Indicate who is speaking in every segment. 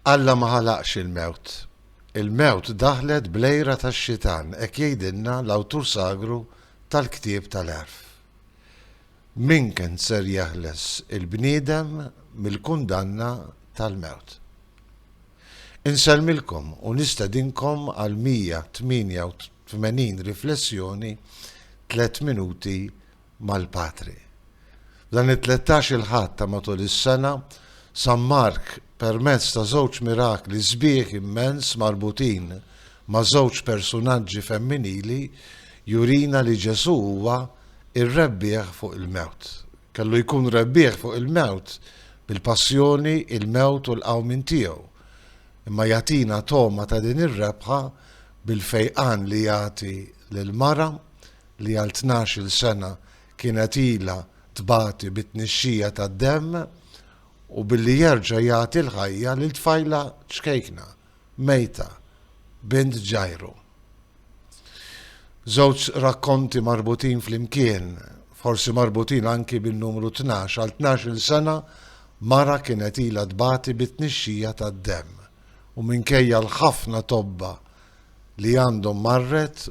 Speaker 1: Alla ma ħalaqx il-mewt. Il-mewt daħlet bl-għira tax-xitan, hekk jgħidilna l-awtur sagru tal-Ktieb tal-Għerf. Min kien ser jeħles il-bniedem mill-kundanna tal-mewt? Insellmilkom u nistedinkom għal 188 riflessjoni Tlett Minuti mal-Patri. F'dan it-tlettax-il Ħadd ta' matul is-sena, San Mark, permezz ta' żewġ mirakli sbieħ immens marbutin ma' żewġ persunaġġi femminili, jurina li Ġesù huwa r-rebbieħ fuq il-mewt. Kellu jkun rebbieħ fuq il-mewt bil-passjoni, il-mewt u l-qawmien tiegħu. Imma jagħtina togħma ta' din ir-rebħa bil-fejqan li jagħti lill-mara li għal tnax-il sena kienet ilha tbati bit-tnixxija tad-demm u billi jerġa' jagħti l-ħajja lil tfajla ċkejkna, mejta, bint Ġajru. Żewġ rakkonti marbutin flimkien, forsi marbutin anki bin-numru 12, għal tnax-il sena mara kienet ilha tbati bit-tnixxija tad-demm u minkejja l-ħafna tobba li għandhom marret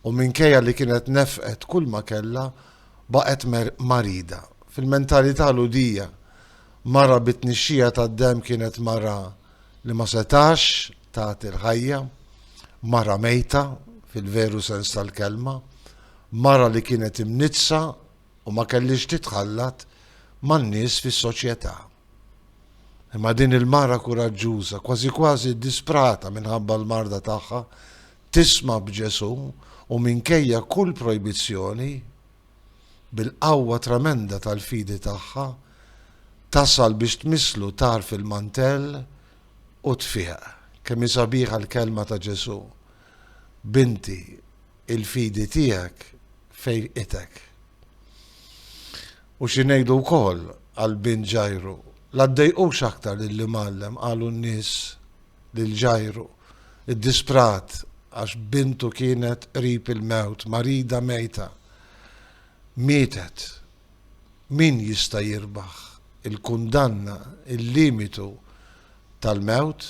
Speaker 1: u minkejja li kienet nefqet kulma kellha, baqgħet marida. Fil-mentalità Lhudija, mara bi tnixxija tad-demm kienet mara li ma setax tagħti l-ħajja, mara mejta fil-veru sens tal-kelma, mara li kienet imniġġsa u ma kellhiex titħallat man-nies fis-soċjetà. Imma din il-mara kuraġġuża, kważi kważi ddisprata minħabba l-marda tagħha, tisma' b'Ġesù u minkejja kull projbizzjoni, bil-qawwa tremenda tal-fidi tagħha, tasal biex tmisslu tarf il-mantell u tfieq. Kemm hi sabiħa l-kelma ta' Ġesù, Binti, il-fidi tiegħek fejqitek. U xi ngħidu wkoll għal bint Ġajru? La ddejqux aktar lill-Imgħallem, qalu n-nies lil Ġajru, iddisprat għax bintu kienet qrib il-mewt, marida mejta. Mietet. Min jista' jirbaħ il-kundanna, il-limitu tal-mewt?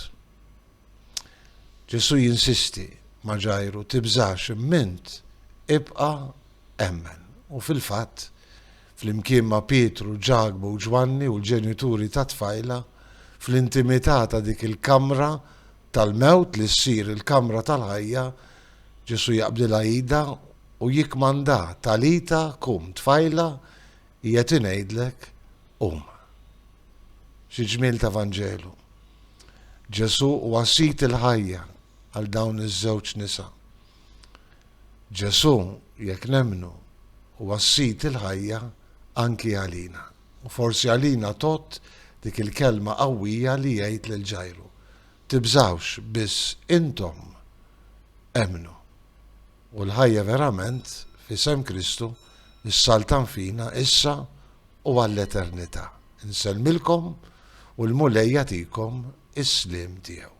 Speaker 1: Ġesù jinsisti ma' Ġajru, Tibżax, imma int ibqa' emmen. U fil-fatt, flimkien ma' Pietru, Ġakbu u Ġwanni u l-ġenituri tat-tfajla, fl-intimità ta' dik il-kamra tal-mewt li ssir il-kamra tal-ħajja, Ġesù jaqbdilha idha u jikkmandaha, Talita kum, tfajla, qiegħed ingħidlek, qum. Xi ġmiel ta' Vanġelu! Ġesù huwa Sid il-ħajja għal dawn iż-żewġ nisa. Ġesù, jekk nemmnu, huwa Sid il-ħajja anki għalina. U forsi għalina tgħodd dik il-kelma qawwija li jgħid lil Ġajru, Tibżgħux, biss intom emmnu. U l-ħajja verament, f'isem Kristu, issaltan fina issa u għall-eternità. Insellmilkom u l-Mulej jagħtikom is-sliem tiegħu.